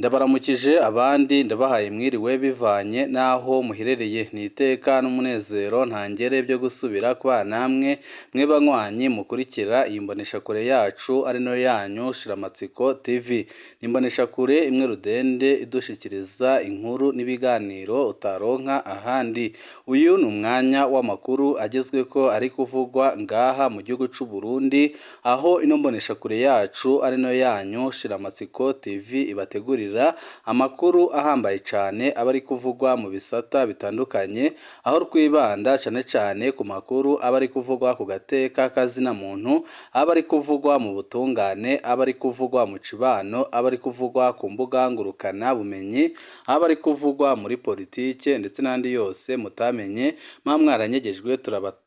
Ndabaramukije, abandi ndabahaye mwiriwe bivanye n'aho muherereye. Ni iteka n'umunezero ntangere byo gusubira kubana namwe, mwe banywanyi mukurikira iyi mboneshakure yacu ari nayo yanyu Shiramatsiko TV. Ni imboneshakure imwe rudende idushikiriza inkuru n'ibiganiro utaronka ahandi. Uyu ni umwanya w'amakuru agezweko ari kuvugwa ngaha mu gihugu c'u Burundi, aho ino mboneshakure yacu ari nayo yanyu Shiramatsiko TV ibategurira amakuru ahambaye cane aba ari kuvugwa mu bisata bitandukanye, aho twibanda cane cane ku makuru aba ari kuvugwa ku gateka kazina muntu, aba ari kuvugwa mu butungane, aba ari kuvugwa mu cibano, aba ari kuvugwa ku mbuga ngurukana bumenyi, aba ari kuvugwa muri politike ndetse n'andi yose mutamenye muba mwaranyegejwe,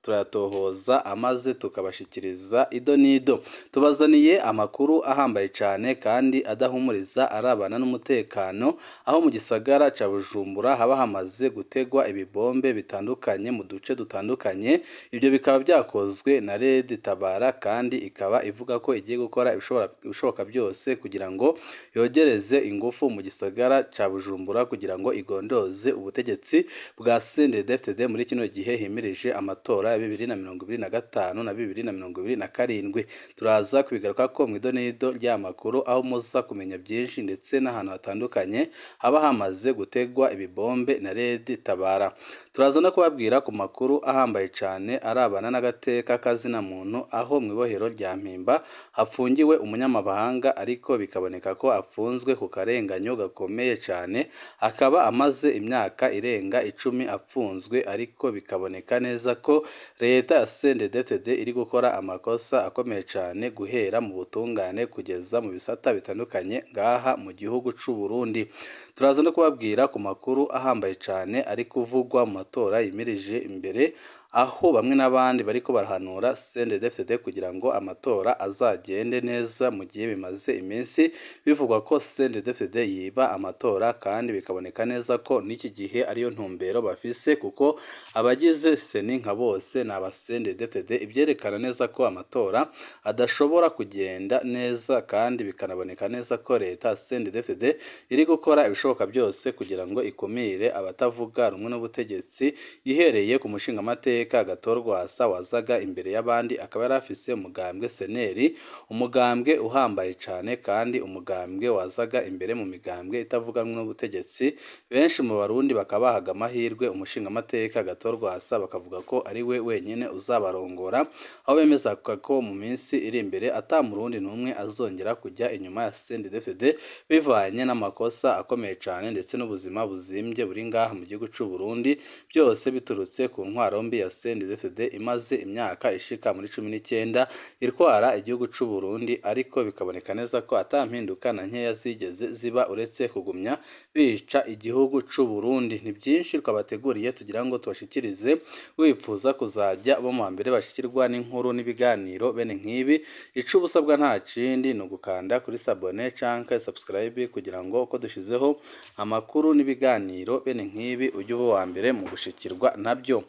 turayatohoza amaze tukabashikiriza ido n'ido. Tubazaniye amakuru ahambaye cane kandi adahumuriza arabana n'umutekano, aho mu gisagara ca Bujumbura haba hamaze gutegwa ibibombe bitandukanye mu duce dutandukanye. Ibyo bikaba byakozwe na Red Tabara, kandi ikaba ivuga ko igiye gukora ibishoboka byose kugira ngo yogereze ingufu mu gisagara ca Bujumbura kugira ngo igondoze ubutegetsi bwa CNDD-FDD muri kino gihe himirije amatora ya 2025 na 2027. Turaza kubigarukako mw'idonido ry'amakuru, aho muza kumenya byinshi ndetse n'ahantu hatandukanye haba hamaze gutegwa ibibombe na Red Tabara. Turaza no kubabwira ku makuru ahambaye cane arabana n'agateka kazina muntu, aho mw'ibohero rya Mpimba hafungiwe umunyamabanga, ariko bikaboneka ko afunzwe ku karenganyo gakomeye cane, akaba amaze imyaka irenga 10 apfunzwe, ariko bikaboneka neza ko leta ya CNDD-FDD iri gukora amakosa akomeye cane guhera mu butungane kugeza mu bisata bitandukanye ngaha mu gihugu c'u Burundi. Turaza no kubabwira ku makuru ahambaye cane ari kuvugwa mu matora yimirije imbere, aho bamwe n'abandi bariko barahanura CNDD-FDD kugira ngo amatora azagende neza, mu gihe bimaze iminsi bivugwa ko CNDD-FDD yiba amatora, kandi bikaboneka neza ko n'iki gihe ariyo ntumbero bafise, kuko abagize CENI nka bose ni aba CNDD-FDD, ivyerekana neza ko amatora adashobora kugenda neza, kandi bikanaboneka neza ko leta CNDD-FDD iri gukora ibishoboka byose kugira ngo ikumire abatavuga rumwe n'ubutegetsi, ihereye ku mushingamateka Agathon Rwasa wazaga imbere y'abandi, akaba yari afise umugambwe CNL, umugambwe uhambaye cane kandi umugambwe wazaga imbere mu migambwe itavuga rumwe n'ubutegetsi. Benshi mu Barundi bakaba bahaga amahirwe umushingamateka Agathon Rwasa, bakavuga ko ari we wenyene uzabarongora, aho bemeza ko mu minsi iri imbere ata murundi n'umwe azongera kujya inyuma ya CNDD-FDD, bivanye n'amakosa akomeye cane ndetse n'ubuzima buzimvye buri ngaha mu gihugu c'u Burundi, byose biturutse ku ntwaro mbi ya CNDD-FDD imaze imyaka ishika muri 19 itwara igihugu c'u Burundi, ariko bikaboneka neza ko ata mpinduka na nkeya zigeze ziba uretse kugumya bica igihugu c'u Burundi. Ni byinshi twabateguriye tugira ngo tubashikirize. Wipfuza kuzajya bo mu mbere bashikirwa n'inkuru n'ibiganiro bene nk'ibi, ico ubusabwa nta kindi ni ugukanda kuri s'abonner canke subscribe, kugira ngo uko dushizeho amakuru n'ibiganiro bene nk'ibi ujye uba uwa mbere mu gushikirwa nabyo.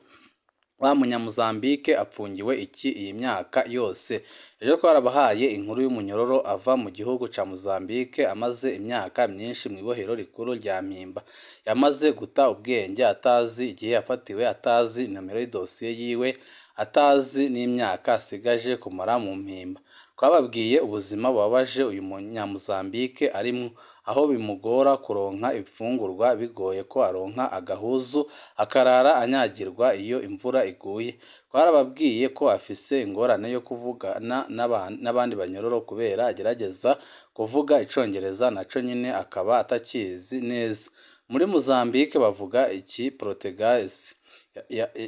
Wa munyamuzambike apfungiwe iki iyi myaka yose? Ejo twarabahaye inkuru y'umunyororo ava mu gihugu ca Mozambique amaze imyaka myinshi mw'ibohero rikuru rya Mpimba. Yamaze guta ubwenge, atazi igihe yafatiwe, atazi nomero y'idosiye yiwe, atazi n'imyaka asigaje kumara mu Mpimba. Twababwiye ubuzima bubabaje uyu munyamuzambike arimwo, aho bimugora kuronka ibifungurwa, bigoye ko aronka agahuzu, akarara anyagirwa iyo imvura iguye. Twarababwiye ko afise ingorane yo kuvugana n'abandi banyororo, kubera agerageza kuvuga icongereza naco nyene akaba atakizi neza. Muri Mozambique bavuga iki Portuguese.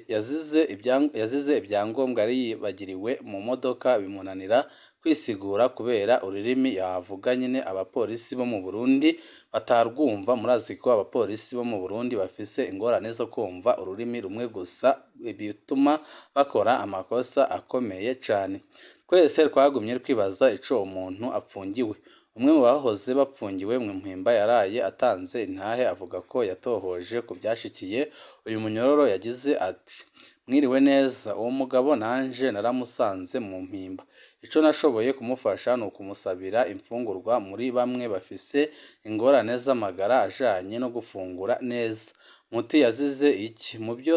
Yazize ibyangombwa yari yibagiriwe mu modoka, bimunanira kwisigura kubera ururimi yavuga nyene abapolisi bo mu Burundi batarwumva. Murazi ko abapolisi bo mu Burundi bafise ingorane zo kumva ururimi rumwe gusa, bituma bakora amakosa akomeye cane. Twese twagumye twibaza ico uwo muntu apfungiwe. Umwe mu bahoze bapfungiwe mu Mpimba yaraye atanze intahe avuga ko yatohoje ku byashikiye uyu munyororo. Yagize ati: "Mwiriwe neza, uwo mugabo nanje naramusanze mu Mpimba. Ico nashoboye kumufasha ni ukumusabira imfungurwa muri bamwe bafise ingorane z'amagara ajanye no gufungura neza. Muti yazize iki? Mu byo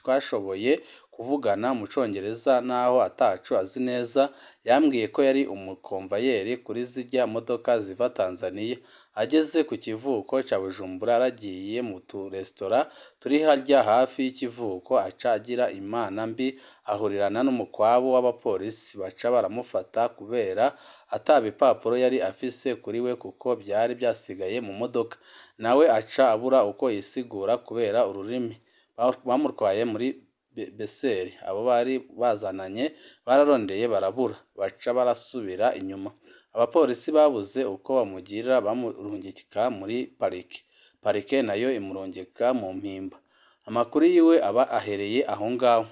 twashoboye kuvugana mu congereza naho ataco azi neza, yambwiye ko yari umukomvayeri kuri zirya modoka ziva Tanzania. Ageze ku kivuko ca Bujumbura yaragiye mu turesitora turi harya hafi y'ikivuko, aca agira imana mbi ahurirana n'umukwabu w'abapolisi, baca baramufata kubera ata bipapuro yari afise kuri we kuko vyari vyasigaye mu modoka. Nawe aca abura uko yisigura kubera ururimi. Bamutwaye muri Beseri, abo bari bazananye bararondeye barabura, baca barasubira inyuma. Abapolisi babuze uko bamugira bamurungika muri parike, parike nayo imurungika mu Mpimba. Amakuru yiwe aba ahereye aho ngaho.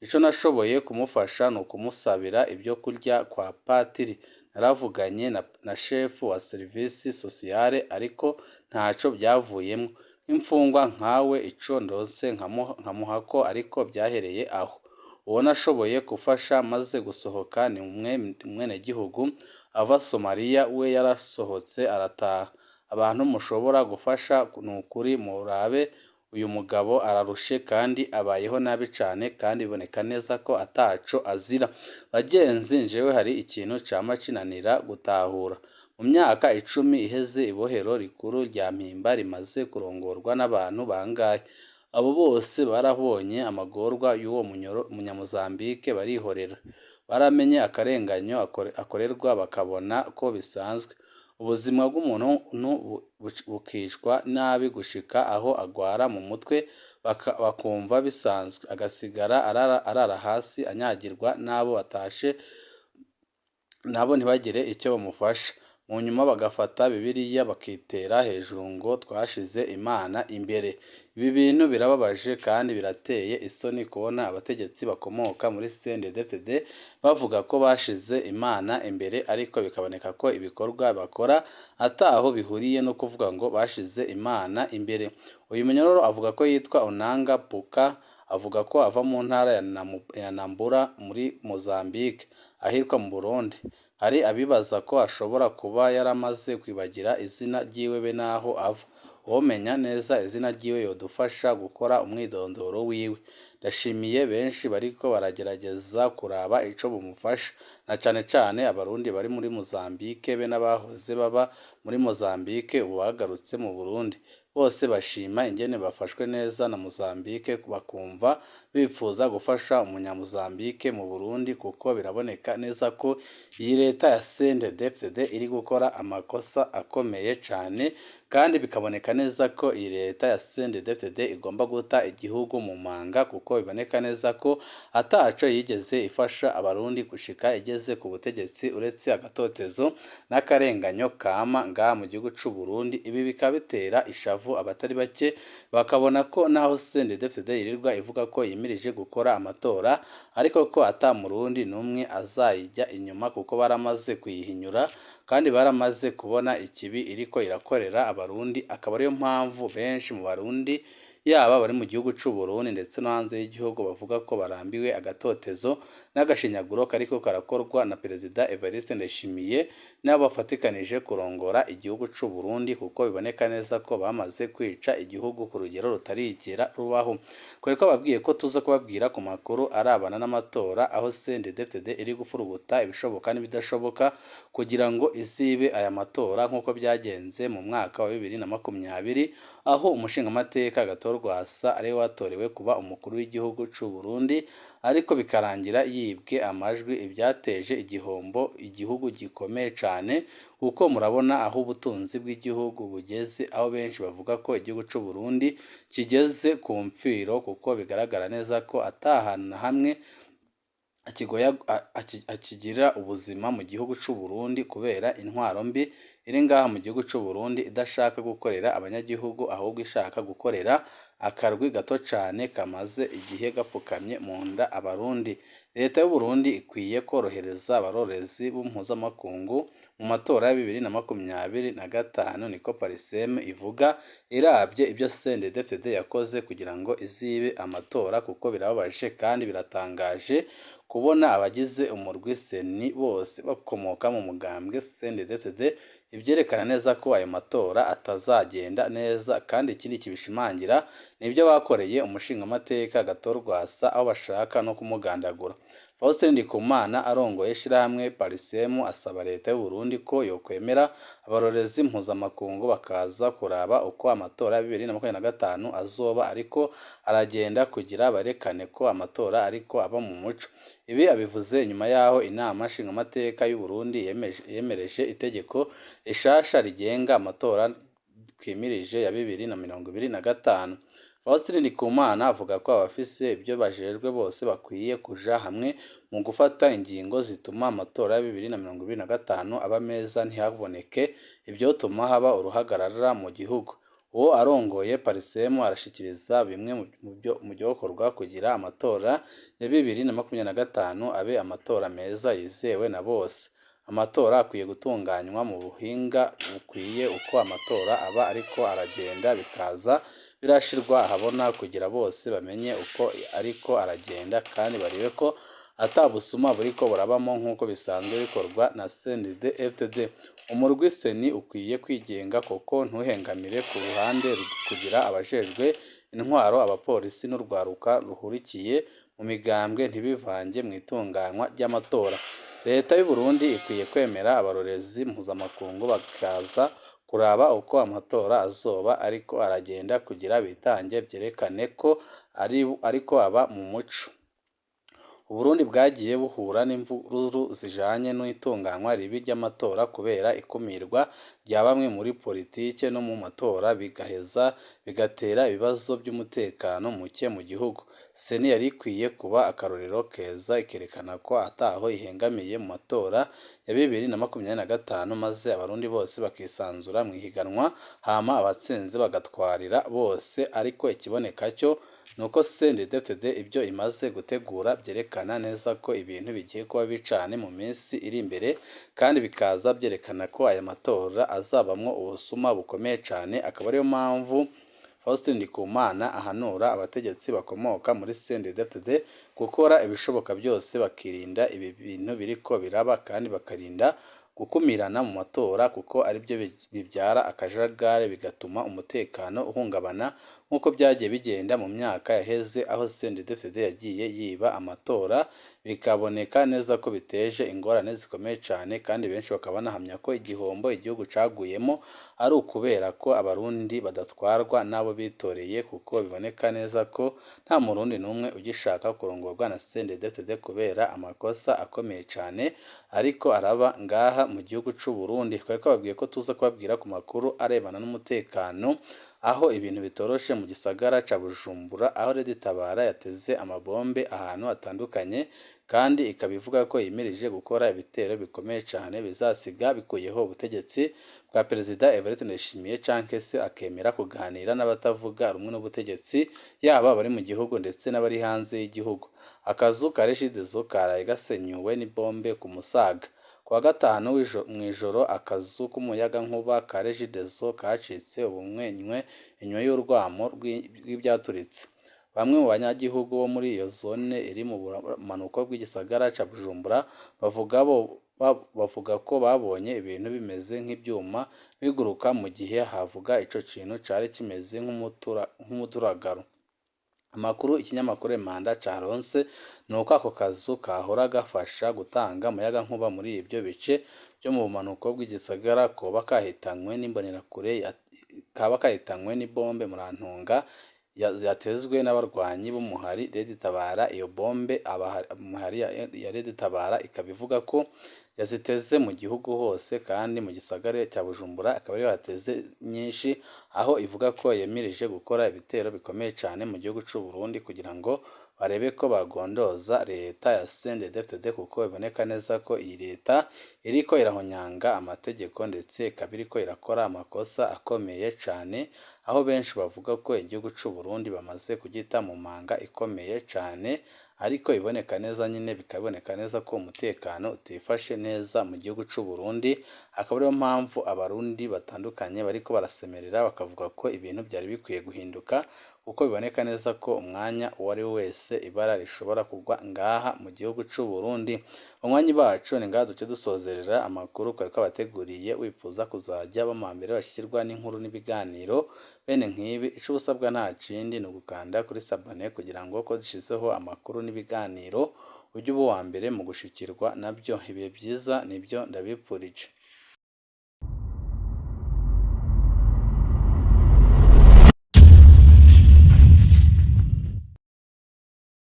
Ico nashoboye kumufasha ni ukumusabira ivyo kurya kwa patiri. Naravuganye na shefu wa service sociale ariko ntaco vyavuyemwo. Nk'imfungwa nkawe ico ndonse nkamuhako ariko vyahereye aho. Uwo nashoboye gufasha maze gusohoka ni umwenegihugu ava Somalia, we yarasohotse arataha. Abantu mushobora gufasha nukuri murabe uyu mugabo ararushe kandi abayeho nabi cane kandi biboneka neza ko ataco azira. Bagenzi jewe hari ikintu cama cinanira gutahura. Mu myaka 10 iheze ibohero rikuru rya Mpimba rimaze kurongorwa n'abantu bangahe? Abo bose barabonye amagorwa y'uwo munyamozambike barihorera. Baramenye akarenganyo akorerwa bakabona ko bisanzwe. Ubuzima bw'umuntu bukicwa nabi gushika aho agwara mu mutwe bakumva bisanzwe, agasigara arara hasi anyagirwa n'abo batashe nabo ntibagire icyo bamufasha. Mu nyuma bagafata Bibiliya bakitera hejuru ngo twashize Imana imbere. Ibi bintu birababaje kandi birateye isoni kubona abategetsi bakomoka muri CNDD-FDD bavuga ko bashize Imana imbere ariko bikaboneka ko ibikorwa bakora ataho bihuriye no kuvuga ngo bashize Imana imbere. Uyu munyororo avuga ko yitwa Onanga Puka, avuga ko ava mu ntara ya Nambura muri Mozambique ahitwa mu Burundi. Hari abibaza ko ashobora kuba yaramaze kwibagira izina ryiwe be n'aho ava. Uwomenya neza izina ryiwe yodufasha gukora umwidondoro wiwe. Ndashimiye benshi bariko baragerageza kuraba ico bomufasha, na cane cane abarundi bari muri Mozambique be n'abahoze baba muri Mozambique ubu bagarutse mu Burundi. Bose bashima ingene bafashwe neza na Mozambique, bakumva bipfuza gufasha umunyamozambike mu Burundi kuko biraboneka neza ko iyi leta ya CNDD-FDD iri gukora amakosa akomeye cane, kandi bikaboneka neza ko iyi leta ya CNDD-FDD igomba guta igihugu mu manga kuko biboneka neza ko ataco yigeze ifasha abarundi gushika igeze ku butegetsi uretse agatotezo n'akarenganyo kama ngaha mu gihugu c'u Burundi. Ibi bikaba bitera ishavu abatari bake bakabona ko naho CNDD-FDD yirirwa ivuga ko yimirije gukora amatora ariko ko ata murundi n'umwe azayijya inyuma kuko baramaze kuyihinyura kandi baramaze kubona ikibi iriko irakorera abarundi, akaba ariyo mpamvu benshi mu barundi yaba bari mu gihugu c'u Burundi ndetse no hanze y'igihugu bavuga ko barambiwe agatotezo n'agashinyaguro kariko karakorwa na Perezida Evariste Ndayishimiye n'abo bafatikanije kurongora igihugu c'u Burundi, kuko biboneka neza ko bamaze kwica igihugu ku rugero rutarigera rubaho. Kore ko babwiye ko tuza kubabwira ku makuru arabana n'amatora aho CNDD-FDD iri gufuruguta ibishoboka n'ibidashoboka kugira ngo izibe aya matora nk'uko byagenze mu mwaka wa 2020 aho umushingamateka Agathon Rwasa ariwe watorewe kuba umukuru w'igihugu c'u Burundi, ariko bikarangira yibwe amajwi, ibyateje igihombo igihugu gikomeye cane kuko murabona aho ubutunzi bw'igihugu bugeze, aho benshi bavuga ko igihugu c'u Burundi kigeze ku mfiro kuko bigaragara neza ko ata hantu na hamwe akigira ubuzima mu gihugu c'u Burundi kubera intwaro mbi iri ngaha mu gihugu c'u Burundi idashaka gukorera abanyagihugu ahubwo ishaka gukorera Akarwi gato cane kamaze igihe gapfukamye mu nda Abarundi. Leta y'Uburundi ikwiye korohereza abarorerezi b'mpuzamakungu mu matora ya 2025, niko Parsem ivuga, iravye ivyo CNDD-FDD yakoze kugira ngo izibe amatora, kuko birababaje kandi biratangaje kubona abagize umurwi CENI bose bakomoka mu mugambwe CNDD-FDD, ivyerekana neza ko ayo matora atazagenda neza. Kandi ikindi kibishimangira nibyo bakoreye umushingamateka Agathon Rwasa, aho bashaka no kumugandagura. Faustin Ndikumana arongoye ishirahamwe Parsem asaba leta y'Uburundi ko yokwemera abarorerezi mpuzamakungu bakaza kuraba uko amatora ya 2025 azoba ariko aragenda, kugira berekane ko amatora ariko aba mu muco. Ibi abivuze nyuma yaho inama nshingamateka y'Uburundi yemereje itegeko rishasha rigenga amatora twimirije ya 2025. Faustin Ndikumana avuga ko abafise ivyo bajejwe bose bakwiye kuja hamwe mu gufata ingingo zituma amatora ya 2025 aba meza, ntihaboneke ivyotuma haba uruhagarara mu gihugu. Uwo arongoye Parsem arashikiriza bimwe mu vyokorwa kugira amatora ya 2025 abe amatora meza yizewe na bose. Amatora akwiye gutunganywa mu buhinga bukwiye, uko amatora aba ariko aragenda bikaza birashirwa ahabona kugira bose bamenye uko ariko aragenda, kandi barebe ko ata busuma buriko burabamo nk'uko bisanzwe bikorwa na CNDD-FDD. Umurwi CENI ukwiye kwigenga kuko ntuhengamire ku ruhande, kugira abajejwe intwaro, abapolisi n'urwaruka ruhurikiye mu migambwe ntibivange mw'itunganywa ry'amatora. Leta y'Uburundi ikwiye kwemera abarorerezi mpuzamakungu bakaza kuraba uko amatora azoba ariko aragenda, kugira bitange vyerekane ko ariko aba mu muco. Uburundi bwagiye buhura n'imvururu zijanye n'itunganywa ribi ry'amatora kubera ikumirwa rya bamwe muri politike no mu matora, bigaheza bigatera ibibazo vy'umutekano muke mu gihugu. CENI yari ikwiye kuba akarorero keza, ikerekana ko ataho ihengamiye mu matora ya 2025, maze Abarundi bose bakisanzura mw'ihiganwa, hama abatsinze bagatwarira bose. Ariko ikiboneka cyo nuko CNDD-FDD ibyo imaze gutegura vyerekana neza ko ibintu bigiye kuba bibi cane mu minsi iri imbere, kandi bikaza vyerekana ko aya matora azabamwo ubusuma bukomeye cane. Akaba ariyo mpamvu Faustin Ndikumana ahanura abategetsi bakomoka muri CNDD-FDD gukora ibishoboka byose bakirinda ibi bintu biriko biraba, kandi bakarinda gukumirana mu matora, kuko aribyo bibyara akajagari bigatuma umutekano uhungabana, nk'uko byagiye bigenda mu myaka yaheze, aho CNDD-FDD yagiye yiba amatora bikaboneka neza ko biteje ingorane zikomeye cane. Kandi benshi bakaba banahamya ko igihombo igihugu caguyemo ari ukubera ko Abarundi badatwarwa n'abo bitoreye, kuko biboneka neza ko nta Murundi n'umwe ugishaka kurongorwa na CNDD-FDD kubera amakosa akomeye cane ariko araba ngaha mu gihugu c'u Burundi. Twari twababwiye ko tuza kubabwira ku makuru arebana n'umutekano, aho ibintu bitoroshe mu gisagara ca Bujumbura, aho Red Tabara yateze amabombe ahantu hatandukanye, kandi ikaba ivuga ko yimirije gukora ibitero bikomeye cane bizasiga bikuyeho ubutegetsi bwa Perezida Evariste Ndayishimiye, canke se akemera kuganira n'abatavuga rumwe n'ubutegetsi, yaba abari mu gihugu ndetse n'abari hanze y'igihugu. Akazu ka Regideso karaye gasenyuwe n'ibombe ku Musaga. Ku wa gatanu mw'ijoro, akazu k'umuyagankuba ka Regideso kacitse ubumwenywe inyuma y'urwamo rw'ivyaturitse. Bamwe mu banyagihugu bo muri iyo zone iri mu bumanuko bw'igisagara ca Bujumbura bavuga ko babonye ibintu bimeze nk'ivyuma biguruka mu gihe havuga ico kintu cari kimeze nk'umuturagaro. Amakuru ikinyamakuru Manda caronse nuko ako kazu kahora gafasha gutanga umuyagankuba muri ivyo bice vyo mu bumanuko bw'igisagara koba kahitanywe n'imbonerakure, kaba kahitanywe n'ibombe Murantunga yatezwe n'abarwanyi b'umuhari Red Tabara. Iyo bombe umuhari ya Red Tabara ikaba ivuga ko yaziteze mu gihugu hose, kandi mu gisagara cya Bujumbura akaba ariyo yateze nyinshi, aho ivuga ko yemirije gukora ibitero bikomeye cane mu gihugu c'u Burundi kugira ngo barebe ko bagondoza leta ya CNDD-FDD, kuko biboneka neza ko iyi leta iriko irahonyanga amategeko ndetse ikaba iriko irakora amakosa akomeye cane, aho benshi bavuga ko igihugu c'u Burundi bamaze kugita mu manga ikomeye cane, ariko iboneka neza nyine bikaboneka neza ko umutekano utifashe neza mu gihugu c'u Burundi, akaba ariyo mpamvu abarundi batandukanye bariko barasemerera bakavuga ko ibintu byari bikwiye guhinduka, kuko biboneka neza ko umwanya uwo ari we wese ibara rishobora kugwa ngaha mu gihugu c'u Burundi. Banywanyi bacu, ni ngaha duce dusozerera amakuru twari twabateguriye. Wifuza kuzajya bama mbere bashikirwa n'inkuru n'ibiganiro bene nk'ibi, ico usabwa nta kindi ni ugukanda kuri s'abonner kugira ngo ko dushizeho amakuru n'ibiganiro ujye uba uwa mbere mu gushikirwa nabyo. Ibihe byiza nibyo ndabipfurije.